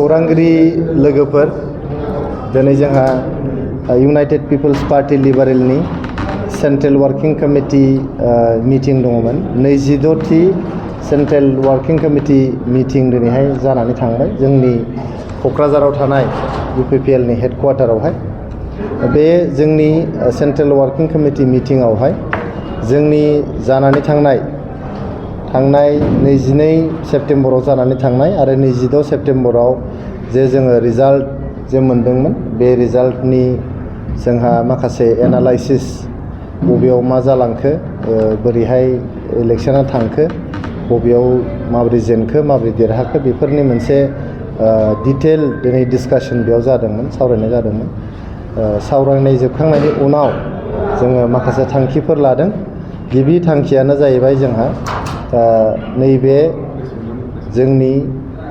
खौरांगिरि लोगोफोर दिनै जोंहा इउनाइटेड पिपल्स पार्टी लिबारेलनि सेन्ट्रेल वार्किं कमिटि मिटिं दङमोन 26थि सेन्ट्रेल वार्किं कमिटि मिटिं दिनैहाय जानानै थांबाय जोंनि क'क्राझाराव थानाय UPPLनि हेडक्वार्टारावहाय बे जोंनि सेन्ट्रेल वार्किं कमिटि मिटिंआवहाय जोंनि जानानै थांनाय 22 सेप्तेम्बराव जानानै थांनाय आरो 26 सेप्तेम्बराव जे जोङो रिजाल्ट जे मोनदोंमोन बे रिजाल्टनि जोंहा माखासे एनालाइसिस बबेयाव मा जालांखो बोरैहाय इलेक्शना थांखो बबेयाव माबोरै जेनखो माबोरै देरहाखो बेफोरनि मोनसे डिटेल दिनै डिसकाशन बेयाव जादोंमोन सावरायनाय जादोंमोन सावरायनाय जोबखांनायनि उनाव जोङो माखासे थांखिफोर लादों गिबि थांखियानो जाहैबाय जोंहा नैबे जोंनि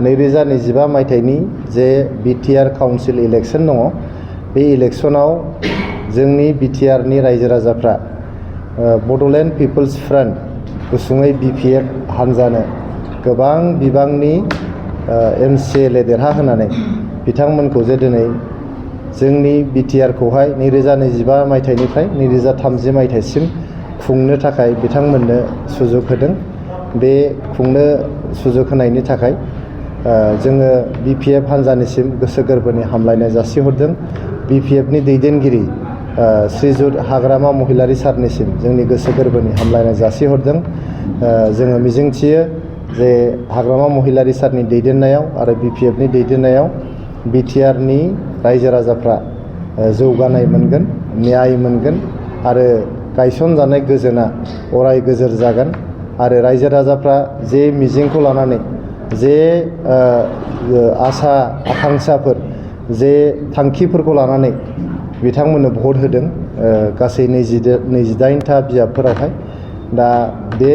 2025 मायथाइनि जे BTR काउन्सिल इलेक्शन दङ बे इलेक्शनाव जोंनि BTRनि रायजो राजाफ्रा बड'लेण्ड पिपल्स फ्रन्ट गुसुङै BPF हानजानो गोबां बिबांनि MCLA देरहाहोनानै बिथांमोनखौ जे दिनै जोंनि BTRखौहाय 2025 मायथाइनिफ्राय 2030 मायथाइसिम खुंनो थाखाय बिथांमोननो सुजुग होदों बे खुंनो सुजुग होनायनि थाखाय जोङो BPF हानजानिसिम गोसो गोरबोनि हामलायनाय जासिहरदों BPFनि दैदेनगिरि श्रीजुत हाग्रामा महिलारि सारनिसिम जोंनि गोसो गोरबोनि हामलायनाय जासिहरदों जोङो मिजिंथियो जे हाग्रामा महिलारि सारनि दैदेननायाव आरो BPFनि दैदेननायाव BTRनि रायजो राजाफ्रा जौगानाय मोनगोन न्याय मोनगोन आरो गायसनजानाय गोजोना अराय गोजोर जागोन आरो रायजो राजाफ्रा जे मिजिंखौ लानानै जे आसा आकांक्षाफोर जे थांखिफोरखौ लानानै बिथांमोननो भट होदों गासै 28था बियाबफोरावहाय दा बे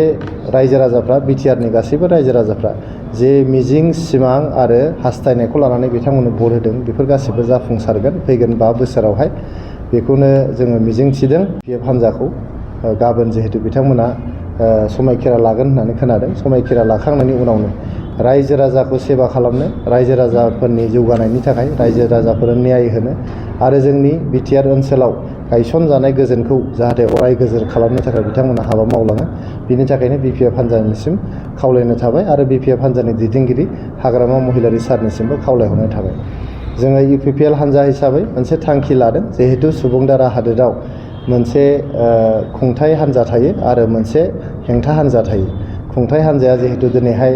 रायजो राजाफ्रा BTRनि गासैबो रायजो राजाफ्रा जे मिजिं सिमां आरो हास्थायनायखौ लानानै बिथांमोननो भट होदों बेफोर गासैबो जाफुंसारगोन फैगोन 5 बोसोरावहाय बेखौनो जोङो मिजिंथिदों BPF हानजाखौ गाबोन जिहेतु बिथांमोना समायखिरा लागोन होननानै खोनादों समायखिरा लाखांनायनि उनावनो रायजो राजाखौ सेवा खालामनो रायजो राजाफोरनि जौगानायनि थाखाय रायजो राजाफोरनो न्याय होनो आरो जोंनि BTR ओनसोलाव गायसनजानाय गोजोनखौ जाहाथे अराय गोजोर खालामनो थाखाय बिथांमोना हाबा मावलाङो बिनि थाखायनो BPF हानजानिसिम खावलायनो थाबाय आरो BPF हानजानि दैदेनगिरि हाग्रामा महिलारि सारनिसिमबो खावलायहरनाय थाबाय जोङो UPPL हानजा हिसाबै मोनसे थांखि लादों जिहेतु सुबुं दारा हादोराव मोनसे खुंथाय हानजा थायो आरो मोनसे हेंथा हानजा थायो खुंथाय हानजाया जिहेतु दिनैहाय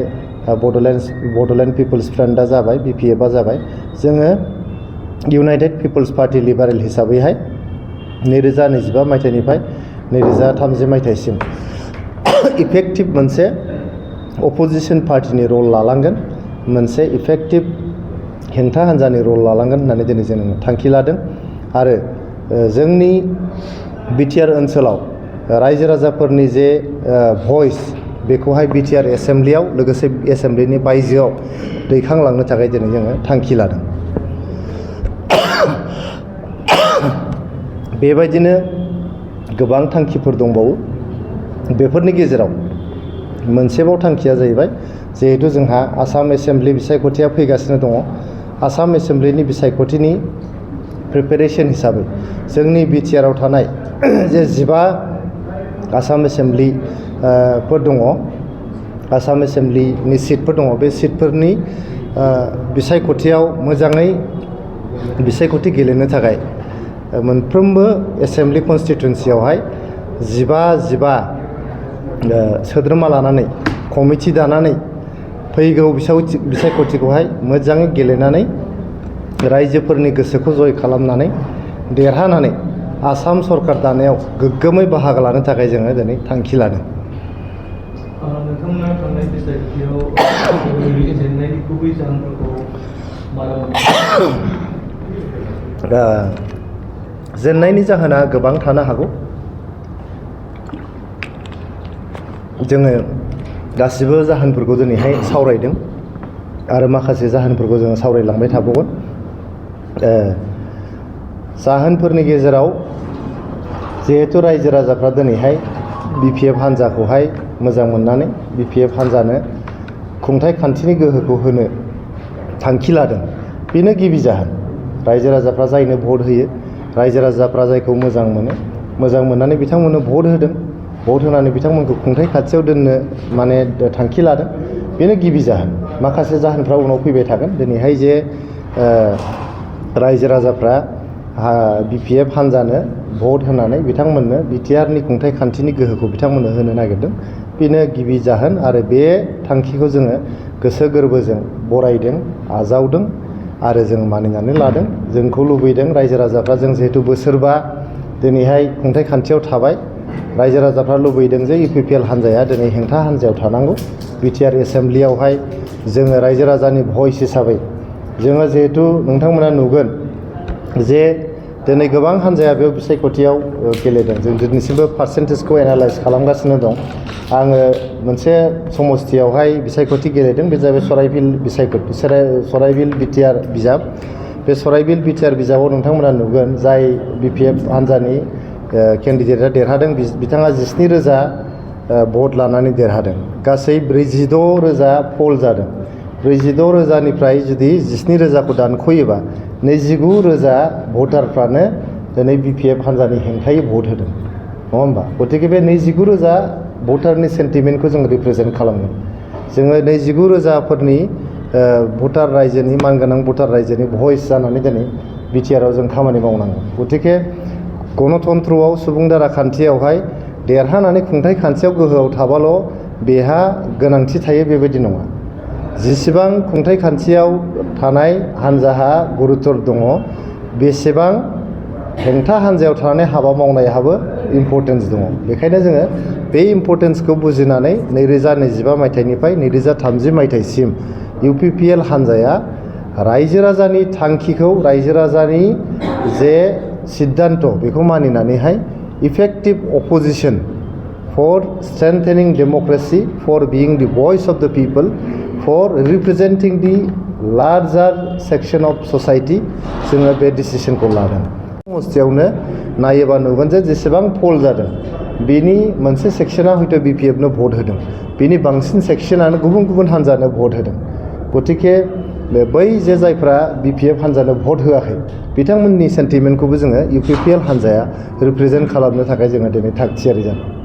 बड'लेण्ड पिपल्स फ्रन्टआ जाबाय BPFआ जाबाय जोङो इउनाइटेड पिपल्स पार्टी लिबारेल हिसाबैहाय 2025 मायथाइनिफ्राय 2030 मायथाइसिम इफेक्टिभ मोनसे अपोजिसन पार्टीनि रल लालांगोन मोनसे इफेक्टिभ हेंथा हानजानि रल लालांगोन होननानै दिनै जों थांखि लादों आरो जोंनि BTR ओनसोलाव रायजो राजाफोरनि जे भइस बेखौहाय BTR एसेम्ब्लियाव लोगोसे एसेम्ब्लिनि बायजोआव दैखांलांनो थाखाय दिनै जोङो थांखि लादों बेबायदिनो गोबां थांखिफोर दंबावो बेफोरनि गेजेराव मोनसेबाव थांखिया जाहैबाय जिहेतु जोंहा आसाम एसेम्ब्लि बिसायख'थिया फैगासिनो दङ आसाम एसेम्ब्लिनि बिसायख'थिनि प्रिपेरेसन हिसाबै जोंनि BTRआव थानाय जे 15 आसाम एसेम्ब्लि फोर दङ आसाम एसेम्ब्लिनि सिटफोर दङ बे सिटफोरनि बिसायख'थियाव मोजाङै बिसायख'थि गेलेनो थाखाय मोनफ्रोमबो एसेम्ब्लि कनस्टिटुवेन्सियावहाय 15 सोद्रोमा लानानै कमिटि दानानै फैगौ बिसायख'थिखौहाय मोजाङै गेलेनानै रायजोफोरनि गोसोखौ जय खालामनानै देरहानानै आसाम सरकार दानायाव गोग्गोमै बाहागो लानो थाखाय जोङो दिनै थांखि लादों नोंथांमोना थांनाय बिसायख'थियाव जेननायनि गुबै जाहोनफोरखौ जेननायनि जाहोना गोबां थानो हागौ जोङो गासिबो जाहोनफोरखौ दिनैहाय सावरायदों आरो माखासे जाहोनफोरखौ जोङो सावरायलांबाय थाबावगोन जाहोनफोरनि गेजेराव जिहेतु रायजो राजाफ्रा दिनैहाय BPF हानजाखौहाय मोजां मोननानै BPF हानजानो खुंथाय खान्थिनि गोहोखौ होनो थांखि लादों बेनो गिबि जाहोन। रायजो राजाफ्रा जायनो भट होयो, रायजो राजाफ्रा जायखौ मोजां मोनो, मोजां मोननानै बिथांमोननो भट होदों, भट होनानै बिथांमोनखौ खुंथाय खाथियाव दोननो माने थांखि लादों, बेनो गिबि जाहोन। माखासे जाहोनफ्रा उनाव फैबाय थागोन। दिनैहाय जे रायजो राजाफ्रा BPF हान्जानो भट होनानै बिथांमोननो बिटिआरनि खुंथाय खान्थिनि गोहोखौ बिथांमोननो होनो नागिरदों, बेनो गिबि जाहोन। आरो बे थांखिखौ जोङो गोसो गोरबोजों बरायदों, आजावदों आरो जों मानिनानै लादों। जोंखौ लुबैदों रायजो राजाफ्रा, जों जिहेतु बोसोरबा दिनैहाय खुंथाय खान्थियाव थाबाय, रायजो राजाफ्रा लुबैदों जे UPPL हान्जाया दिनै हेंथा हान्जायाव थानांगौ। बिटिआर एसेम्ब्लियावहाय जोङो रायजो राजानि भइस हिसाबै जोङो जिहेतु नोंथांमोना नुगोन जे दिनै गोबां हान्जाया बेयाव बिसायख'थियाव गेलेदों। जों दिनैसिमबो पार्सेन्टेजखौ एनालाइज खालामगासिनो दं। आङो मोनसे समस्थियावहाय बिसायख'थि गेलेदों, बे जाबाय सराइबिल बिटिआर बिजाब। बे सराइबिल बिटिआर बिजाबाव नोंथांमोना नुगोन जाय BPF हान्जानि केन्डिडेटआ देरहादों, बिथाङा 19,000 भट लानानै देरहादों। गासै 46,000 पल जादों। 46,000निफ्राय जुदि 19,000खौ दानख'योबा 29,000 भटारफ्रानो दिनै BPF हान्जानि हेंथायै भट होदों, नङा होमबा? गतिके बे 29,000 भटारनि सेन्टिमेन्टखौ जों रिप्रेजेन्ट खालामगोन। जोङो 29,000फोरनि भटार रायजोनि, मानगोनां भटार रायजोनि भइस जानानै दिनै बिटिआरआव जों खामानि मावनांगौ। गतिके गणतन्त्रआव, सुबुं दारा खान्थियावहाय देरहानानै खुंथाय खान्थियाव गोहोआव थाबाल' बेहा गोनांथि थायो बेबायदि नङा। जेसेबां खुंथाय खान्थियाव थानाय हान्जाहा गुरुतर दङ, बेसेबां हेंथा हान्जायाव थानानै हाबा मावनायहाबो इम्परटेन्स दङ। बेखायनो जोङो बे इम्परटेन्सखौ बुजिनानै 2025 मायथाइनिफ्राय 2030 मायथाइसिम UPPL हान्जाया रायजो राजानि थांखिखौ, रायजो राजानि जे सिद्धान्त बेखौ मानिनानैहाय effective opposition for strengthening democracy, for being the voice of the people, for representing the larger section of society, जोङो बे डिसिसनखौ लादों। समस्थियावनो नायोबा नुगोन जे जेसेबां पल जादों बेनि मोनसे सेक्सना हयथ' BPFनो भट होदों, बेनि बांसिन सेक्सनानो गुबुन गुबुन हान्जानो भट होदों। गतिके बै जे जायफ्रा BPF हान्जानो भट होआखै बिथांमोननि सेन्टिमेन्टखौबो जोङो UPPL हान्जाया रिप्रेजेन्ट खालामनो थाखाय जोङो दिनै थाग थियारि जादों।